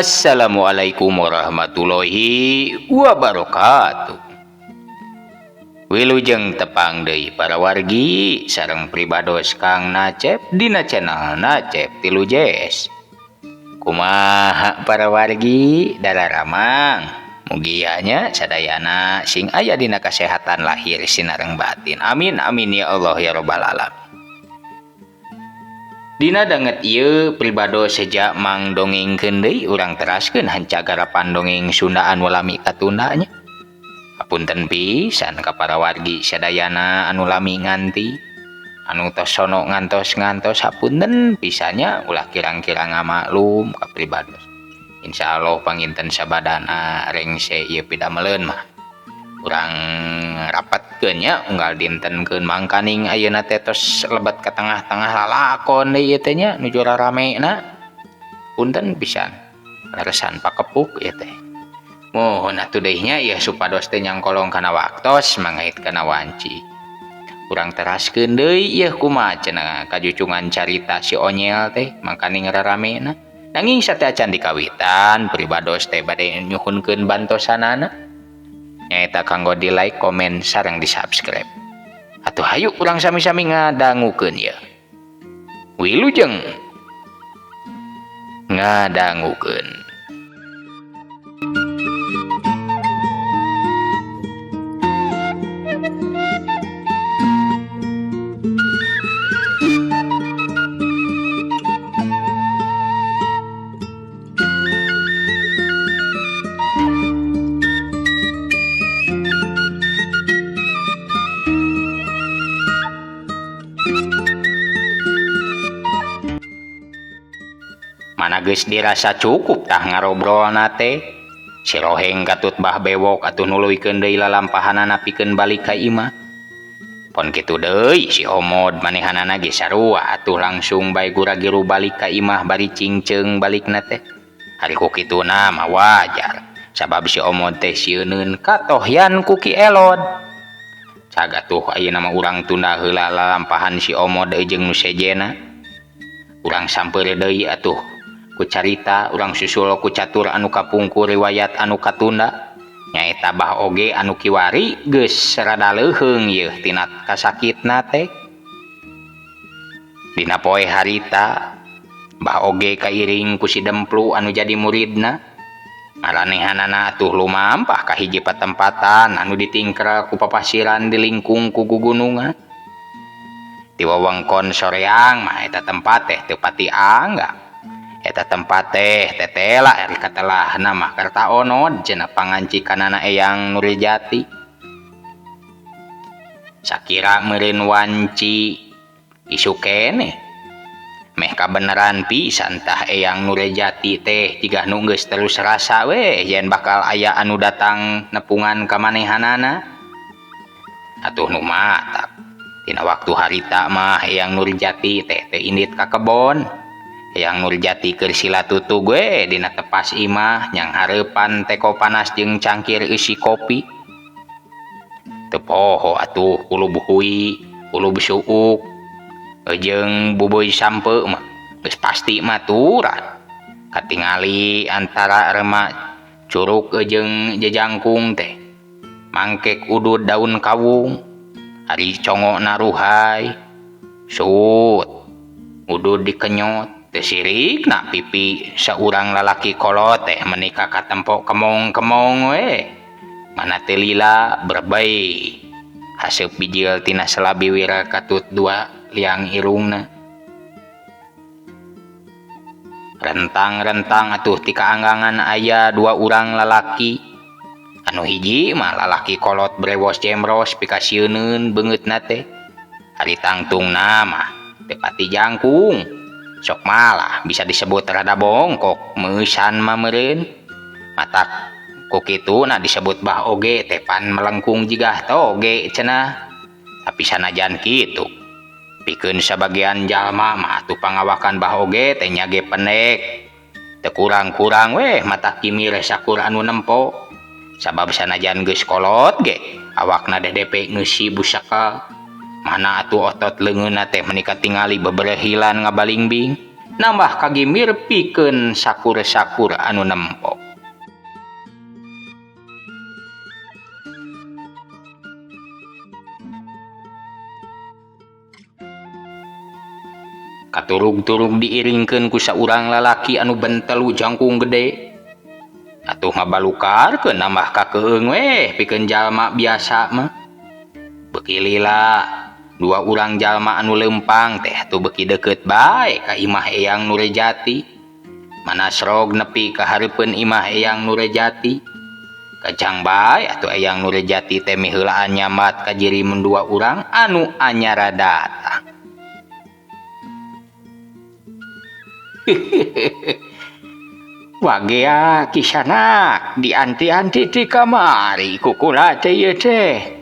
Assalamualaikum warahmatullahi wabarakatuh. Wilujeng tepang deui para wargi sareng pribados Kang Nacep dina channel Nacep Tilu Jazz. Kumaha para wargi dararamang, mugia nya sadayana sing aya dina kasehatan lahir sinareng batin. Amin amin ya Allah ya robbal alamin. Dina danget ieu pribados seja mang dongengkeun deui, urang teraskeun hanca garapan dongeng Sunda anu lami katunda nya. Hapunten pisan ka para wargi sadayana anu lami nganti, anu tos sono ngantos-ngantos, hapunten pisan nya, ulah kirang-kirang ngamaklum ka pribados. Insyaallah panginten sabadana rengse ieu pidameleun mah urang rapatkeun nya, unggal dintenkeun, mangkaning ayeuna teh tos lebet ka tengah-tengah lalakon deui ieu teh nya, nuju raramena. Punten pisan leresan pakepuk ieu teh. Mohon atuh deui nya ieu supados teh nyangkolong kana waktos mangait kana wanci. Urang teraskeun deui ieu kumaha cenah kajucungan carita si Onyel teh, mangkaning raramena. Nanging sateuacan dikawitan, pribados teh bade nyuhunkeun bantosanana, nyaeta kanggo di like, komen, sareng di subscribe. Atuh hayu urang sami-sami ngadangukeun ieu. Wilujeng ngadangukeun. Mana geus dirasa cukup tah ngarobrolna teh. Si Roheng katut Bah Bewok atuh nuluykeun deui lalampahanana pikeun balik ka imah. Pon kitu deui si Omod manehanana ge sarua atuh, langsung bae gura-giru balik ka imah bari cingceung balikna teh. Ari ku kituna mah wajar, sabab si Omod teh sieuneun katohyan ku Ki Elod. Caga tuh ayeuna mah urang tunda heula lalampahan si Omod jeung nu sejena. Urang sampeure deui atuh ku carita, urang susul ku catur anu kapungkur, riwayat anu katunda, nyaeta Bah Oge anu kiwari geus rada leuheung yeuh tina kasakitna teh. Dina poe harita Bah Oge kairing ku si Demplu anu jadi muridna. Maranehanana atuh lumampah ka hiji patempatan anu ditingkral ku papasiran di lingkung ku gugunungan. Di wewengkon Soreang mah eta tempat teh teu pati anggap. Eta tempat teh tetela ari katelahna mah Kerta Onod cenah pangancikanana Eyang Nurjati. Sakira meureun wanci isu keneh. Meh kabeneran pisan tah Eyang Nurjati teh jigah nu geus terus rasa we yen bakal aya anu datang nepungan ka manehanana. Atuh nu matak dina waktu harita mah Eyang Nurjati teh teu indit ka kebon. Eyang Nurjati keur sila tutug we dina tepas imah nyang hareupan teko panas jeung cangkir eusi kopi. Teu poho atuh kulub hui, kulub suuk, jeung bubeuy sampe mah geus pasti maturan. Katingali antara remak curug jeung jejangkung teh mangkek udud daun kawung, ari congokna ruhai sut udud dikenyot. Teu sirikna pipi saurang lalaki kolot teh menikah katempo kemong-kemong we. Mana teu lila berbei haseup bijil tina selabi wira katut dua liang irungna. Rentang-rentang atuh ti kaanggangan aya dua urang lalaki. Anu hiji mah lalaki kolot brewos jemros pikasieuneun beungeutna teh. Ari tangtungna mah teu pati jangkung. Sok malah bisa disebut rada bongkok meusan mah meureun. Matak ku kituna disebut Bah Oge teh pan melengkung jigah toge cenah. Tapi sanajan kitu, pikeun sabagian jalma mah atuh pangawakan Bah Oge teh nya ge pendek. Teu kurang-kurang weh mata kimir sakur anu nempo. Sabab sanajan geus kolot ge awakna dedepe ngeusi busaka. Mana atuh otot leungeunna teh meni katingali beberehilan ngabalingbing. Nambah kagimir pikeun sakur-sakur anu nempo. Katurug-turug diiringkeun ku saurang lalaki anu bentelu jangkung gede. Atuh ngabalukarkeun nambah kakeung weh pikeun jalma biasa mah. Beuki lila dua urang jalma anu leumpang teh atuh beuki deukeut bae ka imah Eyang Nurjati. Manasrog nepi ka hareupeun imah Eyang Nurjati. Kacang bae atuh Eyang Nurjati teh miheulaan nyambat ka jirimun dua urang anu anyara datang. Wagea kisanak dianti-anti ti kamari ku kula teh ieu teh.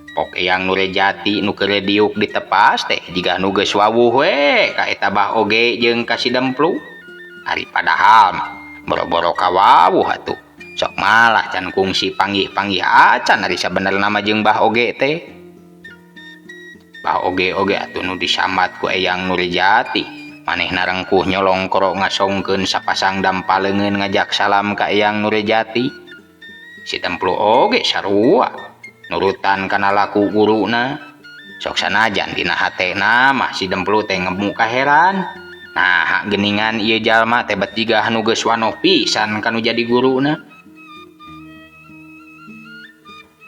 Pok Eyang Nurjati nu keur diuk ditepas teh jiga nu geus wawuh we ka eta Bah Oge jeung ka si Demplu. Ari padahal boro-boro kawawuh atuh. Sok malah can kungsi panggih-panggih acan ari sabenerna mah jeung Bah Oge teh. Bah Oge oge atuh nu disambat ku Eyang Nurjati. Manehna rengkuh nyolongkoro ngasongkeun sapasang dampaleungeun ngajak salam ka Eyang Nurjati. Si Demplu oge sarua nurutan kana laku guruna. Sok sanajan dina hatena mah si Demplu teh ngemu kaheran. Nah, geuningan ieu jalma teh bet jiga anu geus wanoh pisan kanu jadi guruna.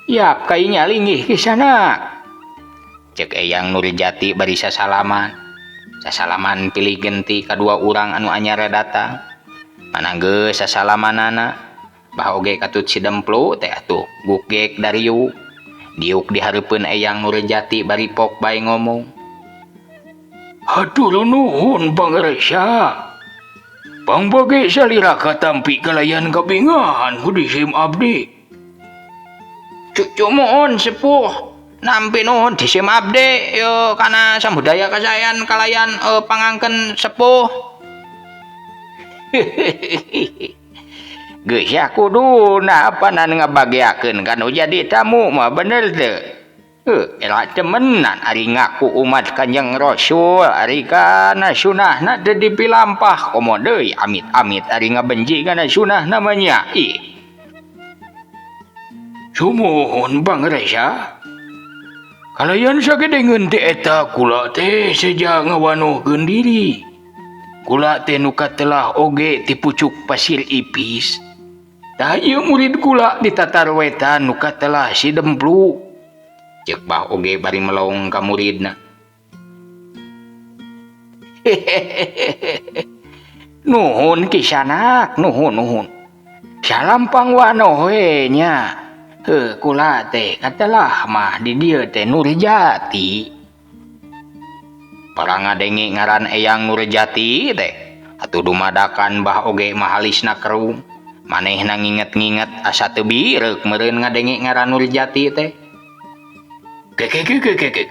Yap kainya linggih kisana. Cek Eyang Nurjati bari sasalaman. Sasalaman pilih genti kadua urang anu anyara datang. Mana geus sasalamanana. Bah Oge katut si Demplu teh atuh gugek dariuk. Diuk di hareupeun Eyang Nurjati bari pok bae ngomong. Hatur nuhun Pangresa. Pangbage salira katampi kalayan kabingahan ku disim abdi. Cucu mohon sepuh. Nampi nuhun disim abdi yo kana sambudaya kasayan kalayan pangangken sepuh. Geus ya kuduna apanan ngabageakeun kanu jadi tamu mah bener teu. Heuh, era temenan ari ngaku umat Kanjeng Rasul ari kana sunahna teu dipilampah komo deui amit-amit ari ngabenci kana sunah namanya. Ih. Sumuhun Pangresa. Kalayan sagedengeun teh eta kula teh seja ngawanohkeun diri. Kula teh nu katelah oge ti pucuk pasir ipis. Tah ieu murid kula di tatar wetan nu katelah si Demplu. Ceuk Bah Oge bari melong ka muridna. Nuhun kisanak, nuhun nuhun. Salam pangwanoh we nya. Heuh kula teh katelah mah di dieu teh Nurjati. Para ngadenge ngaran Eyang Nurjati teh atuh dumadakan Bah Oge mah halisna kerung. Manehna nginget-nginget asa teu bireuk meureun ngadenge ngaran Nurjati teh. Kekekekekek.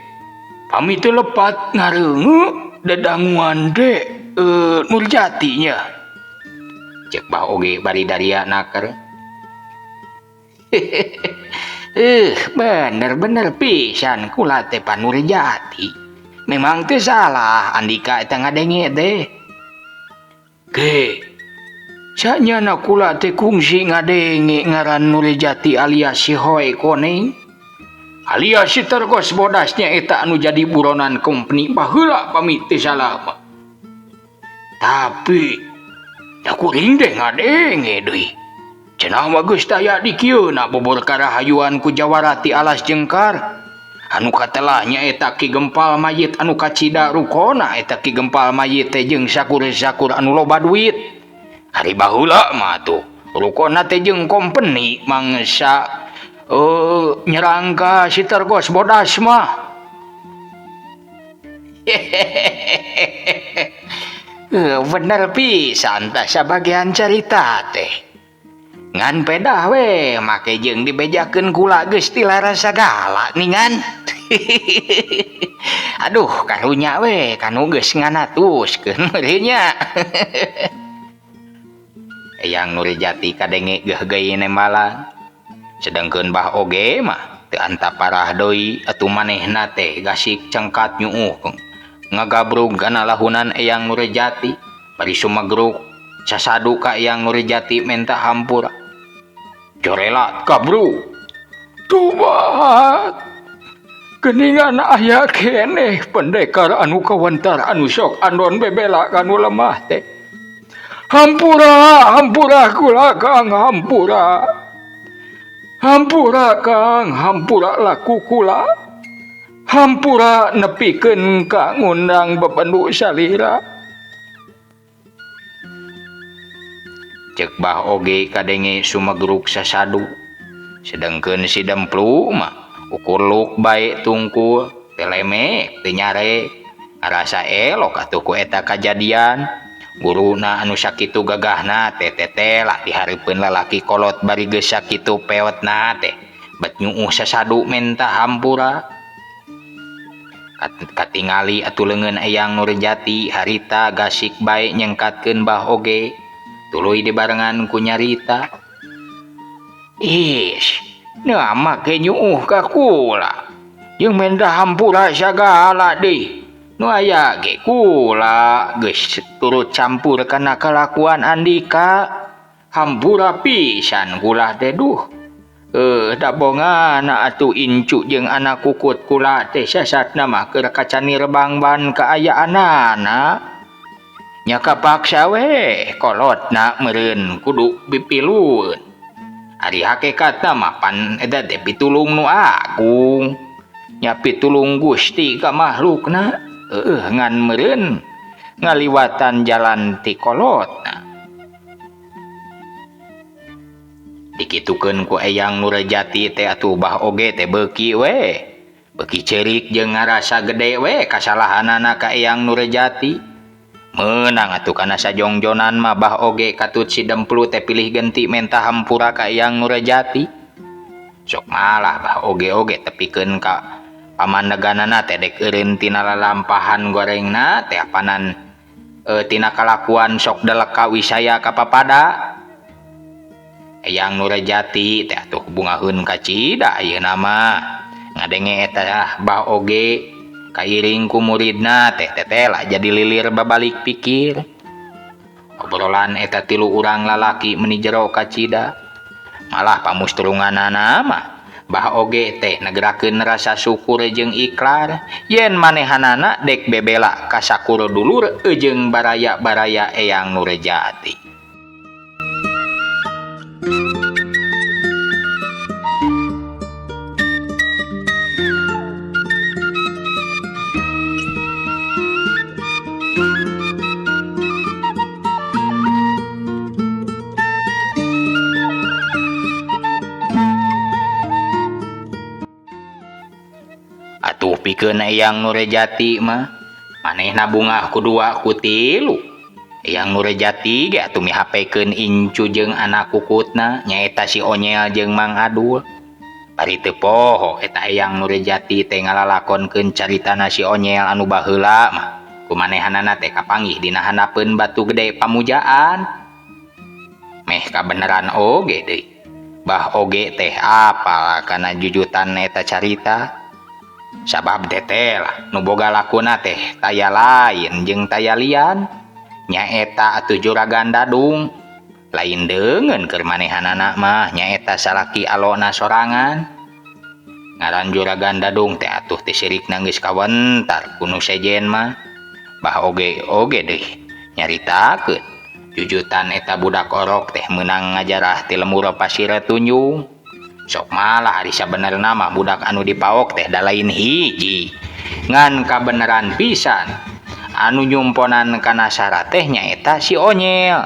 Pami teu lepat ngareuneu dedanguan teh Nurjati nya. Ceuk Bah Oge bari daria naker. Bener-bener pisan kula teh Panurjati. Memang teh salah andika eta ngadenge teh. Ge. Sanyana kula teh kungsi ngadenge ngaran Nurjati alias si Hoi Koneng. Alias si Tergos bodasnya eta anu jadi buronan company baheula pamit teh salah mah. Tapi da kuring teh ngadenge deui. Cenah mah geus taya di kieu na bobor karahayuan ku jawara ti alas jengkar. Anu katelah nya eta Ki Gempal mayit anu kacida rukona eta Ki Gempal mayit teh jeung sakur-sakur anu loba duit. Ari baheula mah tuh rukona teh jeung company mangsa nyerang ka si Tergos bodas mah. Bener pisan tah sabagian carita teh. Ngan pedah we make jeung dibejakeun kula geus tilara sagala ningan. Aduh karunya we kanu geus nganatuskeun meureun nya. Eyang Nurjati kadenge geuh nembalan. Sedangkeun Bah Oge mah teu anta parah deui atuh manehna teh gasik cengkat nyuuh. Ngagabrug kana lahunan Eyang Nurjati bari sumegruk sasadu ka Eyang Nurjati menta hampura. Corelat kabru. Tobat. Geningan aya keneh pendekar anu kawentar anu sok andon bebela kanu lemah teh. Hampura, hampura kula Kang, hampura. Hampura Kang, hampura laku kula. Hampura nepikeun ka ngundang bebendu salira. Cek Bah Oge kadenge sumegruk sasadu. Sedengkeun si Demplu mah ukur luk bae tungkul, teu lemek, teu nyarek. Ngarasa elok atuh ku eta kajadian. Guruna anu sakitu gagahna teh tetela dihareupeun lalaki kolot bari geus sakitu pewetna teh. Bet nyuuh sasadu menta hampura. Katingali atuh leungeun Eyang Nurjati harita gasik bae nyengkatkeun Bah Oge. Tuluy dibarengan ku nyarita. Is, nah make nyuuh ka kula. Jeung menta hampura sagala deui. Nu aya ge kula geus turut campur kana kalakuan Andika. Hampura pisan kula teh duh. Da bongana atuh incu jeung anak kukut kula teh sasatna mah keur kacanir bangban kaayaanana. Nya kapaksa we kolotna meureun kudu pipilueun. Ari hakikatna mah pan eta teh pitulung nu agung. Nya pitulung Gusti ka makhlukna. Ngan meureun ngaliwatan jalan ti kolotna. Dikitukeun ku Eyang Nurjati teh atuh Bah Oge teh beuki we. Beuki ceurik jeung ngarasa gede we kasalahanana ka Eyang Nurjati. Meunang atuh kana sajongjonan mah Bah Oge katut si Demplu teh pilih genti menta hampura ka Eyang Nurjati. Sok malah Bah Oge oge tepikeun ka pamandeganana teh dek eureun tina lalampahan gorengna teh apanan tina kalakuan sok deleka wisaya ka papada. Eyang Nurjati teh atuh bungaheun kacida ayeuna mah ngadenge eta Bah Oge kairing ku muridna teh tetela jadi lilir babalik pikir. Obrolan eta tilu urang lalaki meni jero kacida. Malah pamusturunganana mah Bah Oge teh negerakeun rasa syukur jeung ikrar yen manehanana dek bebela ka sakur dulur jeung baraya-baraya Eyang Nurjati. Atuh pikeun Eyang Nurjati mah manehna bungah ku dua ku tilu. Eyang Nurjati ge atuh mihapekeun incu jeung anak kukutna nyaeta si Onyel jeung Mang Adul. Bari teu poho eta Eyang Nurjati teh ngalalakonkeun caritana si Onyel anu baheula mah kumanehanana teh kapanggih dina handapeun batu gede pamujaan. Meh kabeneran oge deui. Bah Oge teh apal kana jujutan eta carita. Sabab teteh nu boga lakuna teh taya lain jeung taya lian nyaeta atuh Juragan Dadung. Lain deungeun keur manehanana mah nyaeta salaki alona sorangan. Ngaran Juragan Dadung teh atuh teh sirikna geus kawentar ku nu sejen mah. Bah Oge oge deui nyaritakeun jujutan eta budak orok teh meunang ngajarah ti lemur Pasir Tunjung. Sok malah ari sabenerna mah budak anu dipaok teh da lain hiji. Ngan kabeneran pisan anu nyumponan kana syarat teh nyaeta si Onyel.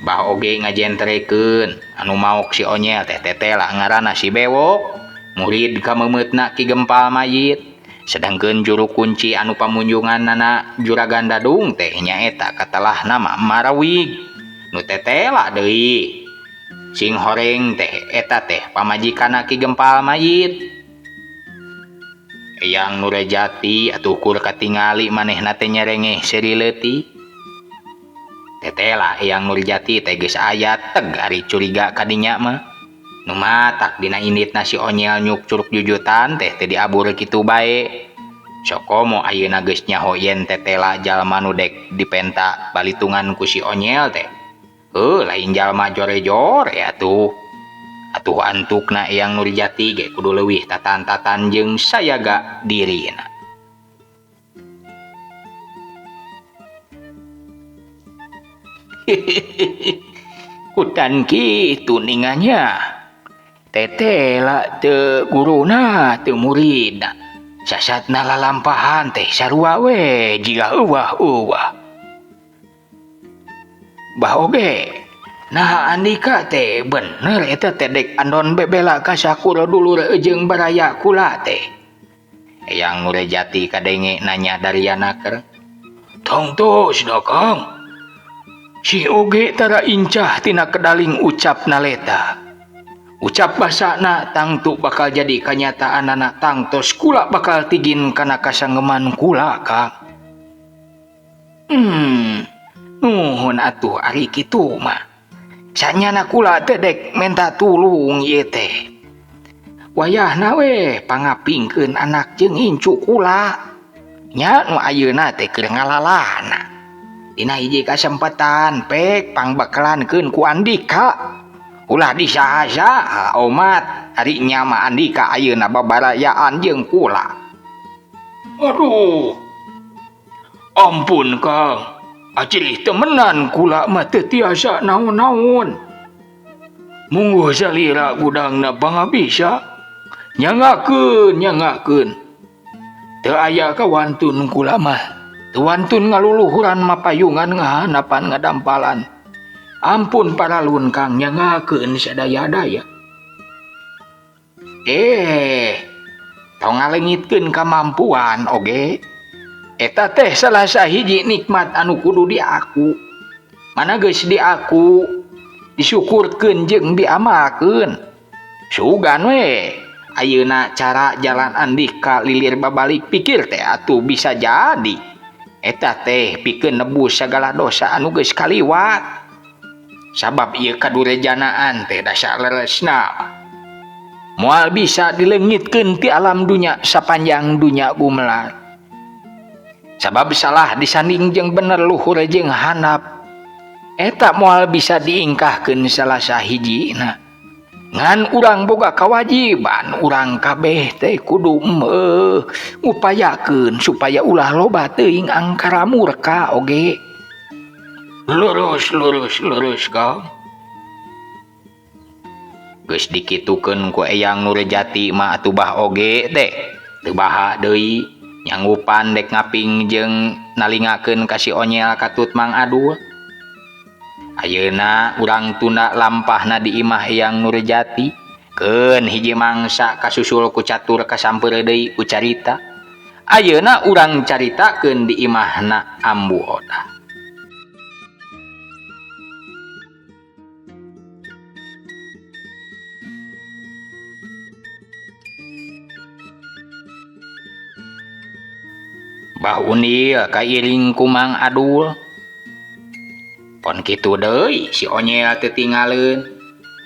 Bah Oge ngajentrekeun anu maok si Onyel teh tetela ngaranna si Bewok, murid kameumeutna Ki Gempal Mayit. Sedangkeun juru kunci anu pamunjunganana Juragan Dadung teh nyaeta katelah nama Marawig. Nu tetela deui sing horeng teh eta teh pamajikanna Ki Gempal Mayit. Eyang Nurjati atuh kur katingali manehna teh nyerengeh seuri leutik. Tetela Eyang Nurjati teh geus aya teg ari curiga kadinya mah. Nu matak dina inditna si Onyel nyuk curug jujutan teh teu diabur kitu bae. Sokomo ayeuna geus nyaho yen tetela jalma nu dek dipenta balitungan ku si Onyel teh. Heuh lain jalma jore-jore atuh. Atuh antukna Eyang Nurjati ge kudu leuwih tatan-tatan jeung sayaga dirina. Kutan kitu ninganya. Tetela teu guruna teu muridna. Sasatna lalampahan teh sarua we jiga euwah-euwah. Bah oge, nah Andika teh bener eta teh dek andon bebela ka sakur dulur jeung baraya kula teh. Eyang Nurjati kadenge nanya Daryana keur. Tangtosna Kang. Si oge tara incah tina kedaling ucap naleta. Ucap basana tangtu bakal jadi kanyataanana tangtos kula bakal tigin kana kasanggeman kula Kang. Nuhun atuh ari kitu mah. Sanyana kula teh dek menta tulung ieu teh. Wayahna we pangapingkeun anak jeung incu kula. Nya nu ayeuna teh keur ngalalana. Dina hiji kasempatan pek pangbakalankeun ku Andika. Ulah disaha-saha omat ari nya mah Andika ayeuna babarayaan jeung kula. Aduh. Ampun Kang. Acilih temenan kula mah teu tiasa naon-naon. Mungguh salira gudangna pangabisa. Nyangakeun, nyangakeun. Teu aya kawantun kula mah. Teu wantun ngaluluhuran mapayungan ngahanapan ngadampalan. Ampun paralun Kang, nyangakeun sadaya-daya. Tong ngalengitkeun kamampuan oge. Eta teh salah sahiji nikmat anu kudu diaku. Mana geus diaku, disyukurkeun jeung diamalkeun. Sugan we ayeuna cara jalan Andika lilir babalik pikir teh atuh bisa jadi. Eta teh pikeun nebus sagala dosa anu geus kaliwat. Sabab ieu kadurejanaan teh dasar leresna. Moal bisa dileungitkeun ti alam dunya sapanjang dunya gumelar. Sabab salah disanding jeung bener luhur jeung handap. Eta moal bisa diingkahkeun salah sahijina. Ngan urang boga kewajiban urang kabeh teh kudu ngupayakeun supaya ulah loba teuing angkara murka oge. Lurus, lurus, lurus, Kang. Geus dikitukeun ku Eyang Nurjati mah atuh bah oge teh. Teu baha deui nyanggupan dek ngaping jeung nalingakeun ka si Onyel katut Mang Adul. Ayeuna urang tunda lampahna di imah Eyang Nurjati. Keun hiji mangsa kasusul ku catur kasampeureuh deui ku carita. Ayeuna urang caritakeun di imahna Ambu Odah. Bah Unil kairing ku Mang Adul. Pon kitu deui si Onyel teu tingaleun.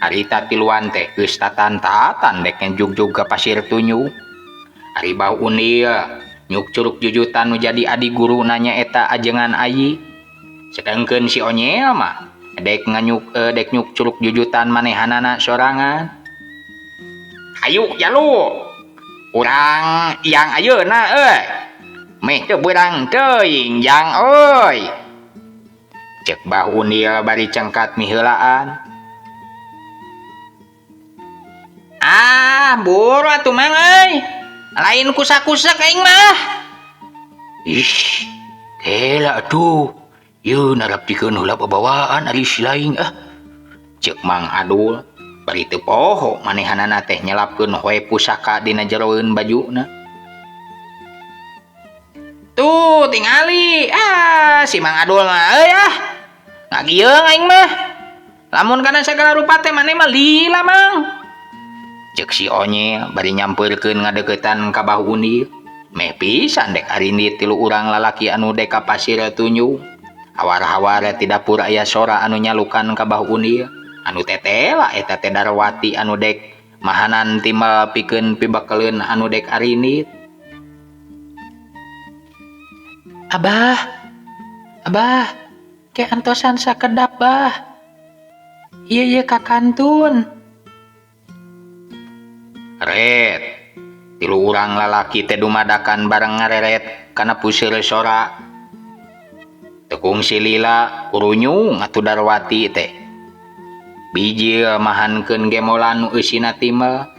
Harita tiluan teh geus tatan-tatan dek ngejugjug ka Pasir Tunjung. Ari Bah Unil nyuk curug jujutan nu jadi adi guru nanya eta ajengan ayi. Sedengkeun si Onyel mah dek nganyuk dek nyuk curug jujutan manehanana sorangan. Hayu jalu. Urang yang ayeuna euy. Meh teu beurang teuing jang euy. Cek Bah Unil bari cengkat miheulaan. Ah, buru atuh Mang euy. Lain kusak-kusak aing mah. Ih, kela atuh. Ieu naraptikeun heula babawaan ari si lain ah. Cek Mang Adul bari teu poho manehanana teh nyelapkeun hoe pusaka dina jeroeun bajuna. Tuh tingali, ah si Mang Adul mah euy ah. Ngagieung aing mah. Lamun kana sagala rupa teh maneh mah lila Mang. Cek si Onyel bari nyampeurkeun ngadeukeutan ka Bah Unil. Meh pisan dek arindit tilu urang lalaki anu dek ka Pasir Tunjung. Hawar-hawar ti dapur aya sora anu nyalukan ka Bah Unil. Anu tetela eta teh Darwati anu dek mahanan timbal pikeun pibakeleun anu dek arindit. Abah, Abah, ke antosan sakedap bah. Ieu ye ka kantun. Ret, tilu urang lalaki teh dumadakan bareng ngareret kana puseur sora. Teu kungsi lila kurunyung atuh Darwati teh. Bijil mahankeun gemolan nu eusina timel.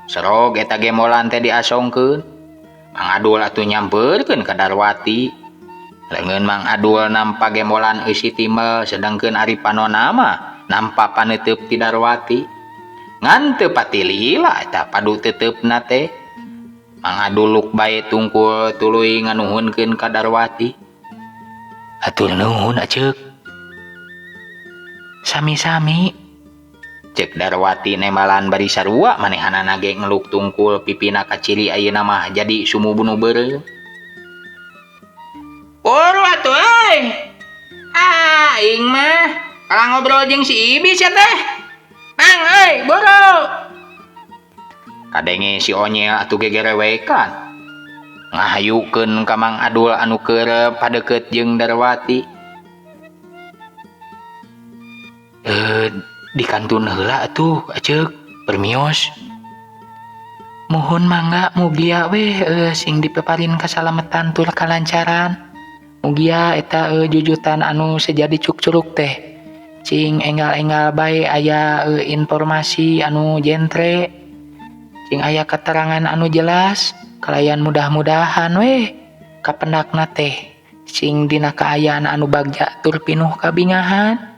Serog eta gemolan teh diasongkeun. Mang Adul atuh nyampeurkeun ka Darwati. Leungeun Mang Adul nampa gemolan eusi timel sedangkeun ari panona mah nampa paneuteub ti Darwati. Ngan teu pati lila eta padu teuteupna teh. Mang Adul luk bae tungkul tuluy nganuhunkeun ka Darwati. Hatur nuhun aceuk. Sami-sami. Cek Darwati nembalan bari sarua manehanana ge ngeluk tungkul pipina kaciri ayeuna mah jadi sumubu nu beureum. Buru atuh euy. Ah, aing mah kalah ngobrol jeung si Ibis ya teh. Mang euy, buru. Kadenge si Onyel atuh gegerewekan. Ngahayukeun ka Mang Adul anu keur padeukeut jeung Darwati. Di kantun heula atuh aceuk permios. Muhun mangga mugia weh sing dipeparin kasalametan tur kalancaran. Mugia eta jujutan anu sejadi cukcuruk teh. Cing enggal-enggal bae aya informasi anu jentre. Cing aya keterangan anu jelas kalayan mudah-mudahan weh kapendakna teh sing dina kaayaan anu bagja tur pinuh kabingahan.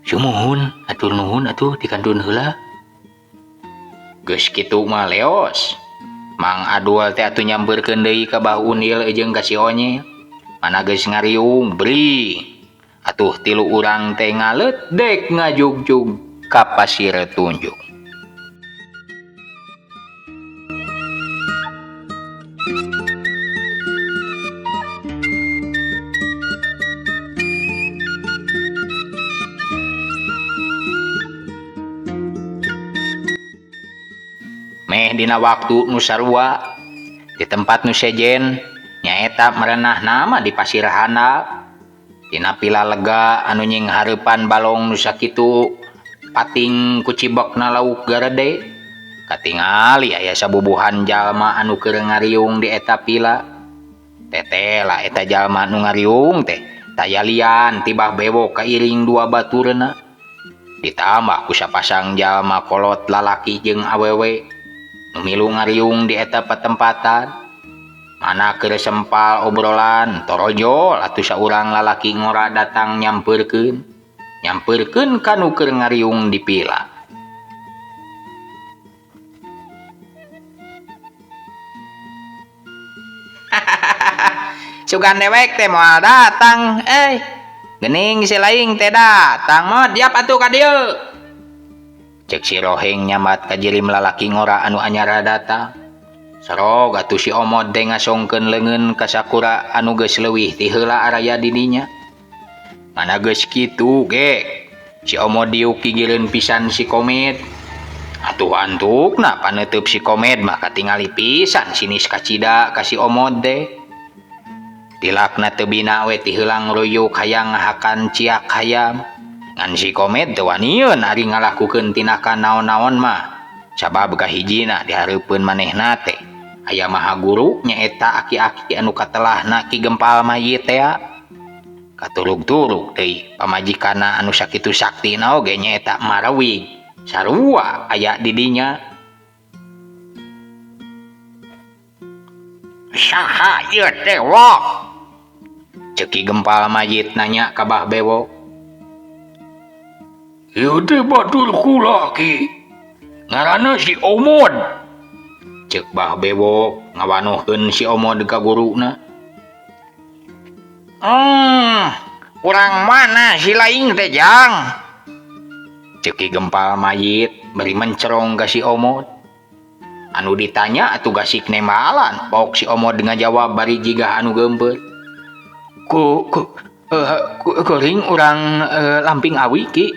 Sumuhun atur nuhun atuh di kantun heula. Geus kitu mah leos. Mang Adul teh atuh nyampeurkeun deui ka Bah Unil jeung ka si Onyel. Mana geus ngariung bri. Atuh tilu urang teh ngaleut dek ngajugjug ka Pasir Tunjung. Meh dina waktu nu sarua di tempat nu sejen nyaeta merenah nama di pasir handap dina pila lega anu nying hareupan balong nu sakitu pating ku cibekna lauk garede katingali aya sabubuhan jalma anu keur ngariung di eta pila teteh lah eta jalma nu ngariung teh taya lian tibah bewok kairing dua baturna ditambah ku sapasang jalma kolot lalaki jeung awewe nu milu ngariung di eta patempatan mana keur sempal obrolan torojol atuh saurang lalaki ngora datang nyampeurkeun nyampeurkeun ka nu keur ngariung di pila. Sugan dewek teh moal datang euy. Geuning si laing teh datang mod diap atuh ka dieu. Cek si Roheng nyambat ka jirim lalaki ngora anu anyara datang. Serog atuh si Omod teh ngasongkeun leungeun ka sakura anu geus leuwih ti heula araya di dinya. Mana geus kitu ge si Omod diuk gigireun pisan si Komed. Atuh antukna paneuteub si Komed mah katingali pisan sinis kacida ka si Omod teh. Tilakna teu bina we ti heula ngruyuk hayang ngahakan ciak hayam. Ngan si Komed teu wanieun ari ngalakukeun tinakan naon-naon mah. Sabab kahijina dihareupeun manehna teh aya maha guru nyaeta aki-aki anu katelahna Ki Gempal mayit teh. Katurug-turug deui pamajikanna anu sakitu saktina oge nyaeta Marawi sarua aya di dinya. Saha ieu teh wok? Ceuk Ki Gempal mayit nanya ka Bah Bewok. Ieu teh batur kula ki. Ngaranna si Omod. Ceuk Bah Bewok ngawanohkeun si Omod ka guruna. Urang mana si laing teh jang? Ceuk Ki Gempal mayit bari mencerong ka si Omod. Anu ditanya atuh gasik nembalan, pok si Omod ngajawab bari jigah anu geumpeur. Ku kuring urang Lamping Awi ki.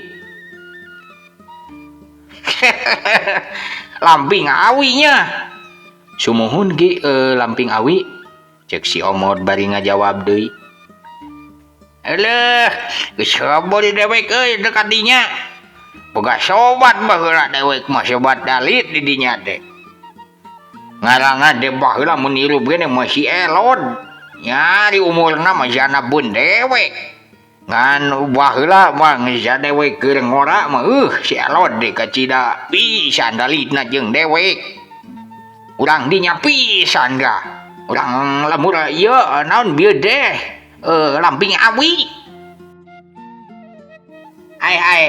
Lamping Awinya. Sumuhun ki Lamping Awi. Cek si Omod bari ngajawab deui. Eleh, geus heboh di dewek euy dekat dinya. Boga sobat baheula dewek mah sobat dalit di dinya teh. Ngaranna teh baheula mun hirup gene mah si Elod. Nyari umurna mah jana bun dewek. Ngan baheula mah geus dewek keur ngora mah si Elod deh kacida pisan dalitna jeung dewek. Urang dinya pisan dah. Urang lemur ieu naon bieu deh lamping awi. Ai ai.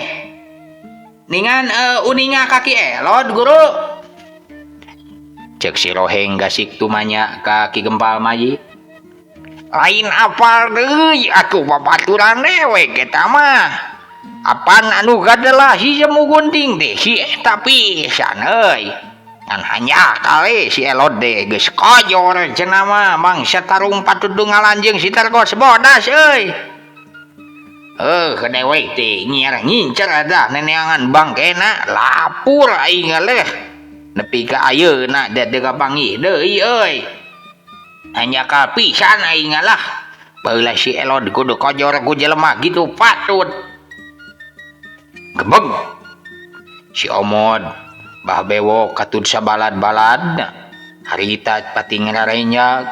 Ningan uninga kaki Elod guru. Cek si Roheng gasik tumanya ka Ki Gempal Mayit. Lain apal deui atuh babaturan dewek eta mah. Apan anu gadelah si Semu Gunting teh si eta pisan euy. Ngan hanya kali si Elod deh geus kojor cenah mah mangsa tarung patut ngalanjeung si Tergos bodas euy. Dewek teh nyiar ngincer dah neneangan bangkena lapur aing leh. Nepi ka ayeuna da teu kapanggih deui euy. Hanya kal pisan aing lah. Baheula si Elod kudu kojor ku jelema gitu patut. Gebeg. Si Omod Bah Bewok katud sabalad-baladna. Harita pati ngararenjag.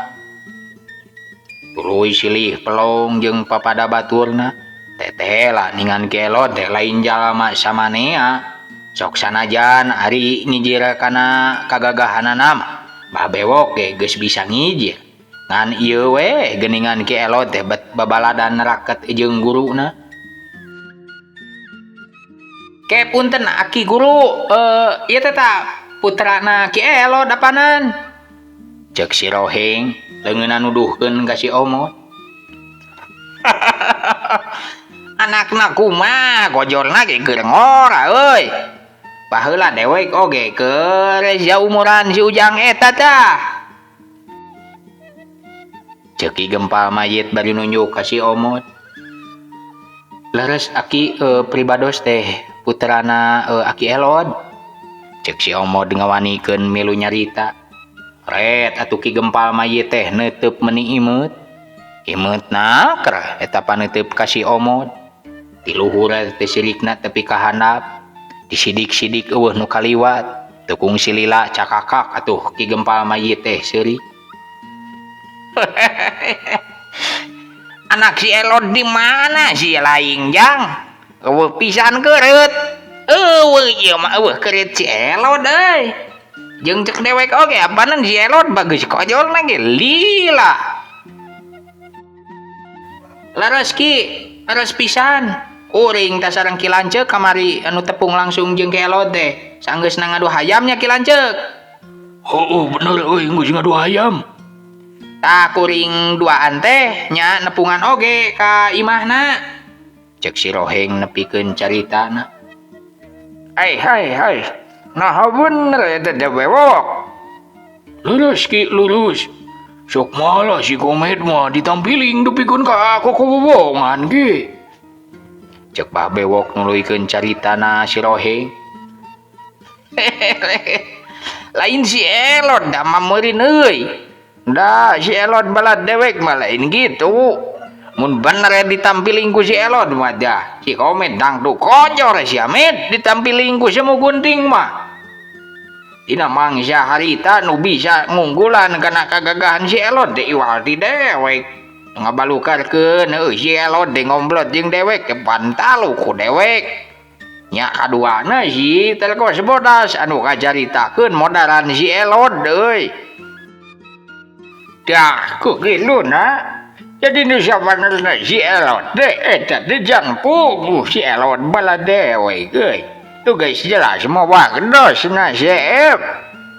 Tuluy silih pelong jeung papada baturna. Teteh lah ningan Ki Elod teh lain jalma samanea. Sok sanajan ari ngijir kana kagagahanana mah Bah Bewok ge geus bisa ngijir. Ngan ieu we geuningan Ki Elod teh bet babaladan raket jeung guruna. Ke punten aki guru, ieu teh ta putrana Ki Elod apanan? Cek si Roheng leungeunna nuduhkeun ka si Omot. Anakna kumaha gojorna ge keur ngora euy. Baheula dewek oge keur saumuran si Ujang eta tah. Cek Ki Gempal Mayit bari nunjuk ka si Omot. Leres aki pribados teh putrana Aki Elod. Cek si Omod ngawanikeun milu nyarita. Ret atuh Ki Gempal Mayit teh neuteub meuni imeut. Imeut naker eta paneuteub ka si Omod. Ti luhur teh sirikna tepi ka handap. Disidik-sidik eueuh nu kaliwat. Teu kungsi lila cakakak atuh Ki Gempal Mayit teh seuri. Anak si Elod di mana si laing jang? Eueuh pisan keureut. Eueuh ieu mah eueuh keureut si Elod euy. Jeung cek dewek oge apanan si Elod bagus kojolna ge lila. Leres Ki, leres pisan. Kuring tah sareng Ki Lanceuk kamari anu tepung langsung jeung Ki Elod teh. Sanggeusna ngadu hayamnya Ki Lanceuk. Heueuh bener euy geus ngadu hayam. Tah kuring duaan teh nya nepungan oge ka imahna. Cek si Roheng nepikeun caritana. Ai hai hai. Nah bener eta teh Bewok. Lurus Ki, lurus. Sok malah si Komet mah ditampiling dupikeun ka kokobobongan ge. Cek Bah Bewok nuluykeun caritana si Roheng. Lain si Elod da mameureun euy. Da si Elod balad dewek mah lain gitu. Mun bener ditampiling ku si Elod mah dah si Komet dangdu kojor si Amet ditampiling ku Semu Gunting mah. Dina mangsa harita nu bisa ngunggulan kana kagagahan si Elod teh iwal ti dewek. Ngabalukarkeun heuh si Elod teh ngomblot jeung dewek teh pantalu ku dewek. Nya kaduana si Telkos Bodas anu kacaritakeun modaran si Elod euy. Dah ku giluna. Jadi nu sabenerna si Elod teh eta teh jang puguh si Elod bala dewek euy. Tuh guys jelas mah waktosna seep.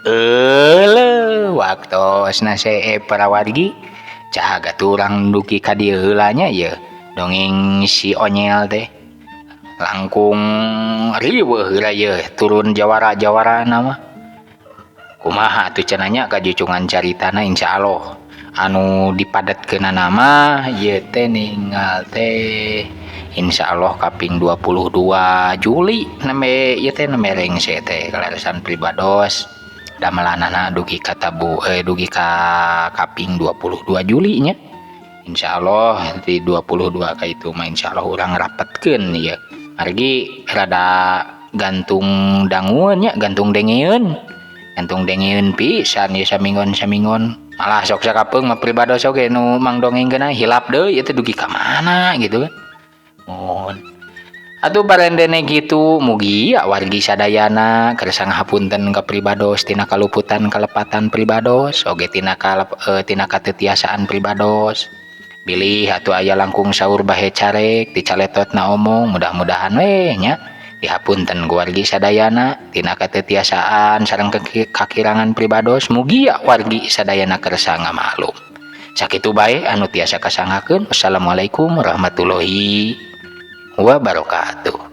Euleuh waktosna seep para wargi. Cahaga turang duki ka dieu heula nya ieu dongeng si Onyel teh. Langkung riweuh heula ieu turun jawara-jawarana mah. Kumaha atuh cenah nya kajucungan caritana insyaallah anu dipadatkeunana mah ieu teh ninggal teh insyaallah kaping 22 Juli nembe ieu teh nembe rengse teh kaleresan pribados Damelanana dugi ka tabu eh dugi ka kaping 22 Juli nya. Insya Allah di 22 ka itu mah insya Allah urang rapetkeun ieu. Margi rada gantung dangueun nya, gantung dengeun. Gantung dengeun pisan ieu saminggon-saminggon. Malah sok sakapeung mah pribados oge nu mang dongengkeun hilap deui ieu teh dugi ka mana gitu kan. Mohon. Atuh parendene kitu, mugi wargi sadayana kersa ngahapunten ka pribados tina kaluputan kalepatan pribados oge tina kalep, tina katetiasaan pribados. Bilih atuh aya langkung saur bahe carek ti caletotna omong, mudah-mudahan we nya dihapunten ku wargi sadayana tina katetiasaan sareng kakirangan pribados, mugi wargi sadayana kersa ngamaklum. Sakitu bae anu tiasa kasanggakeun. Wassalamualaikum warahmatullahi wabarakatuh.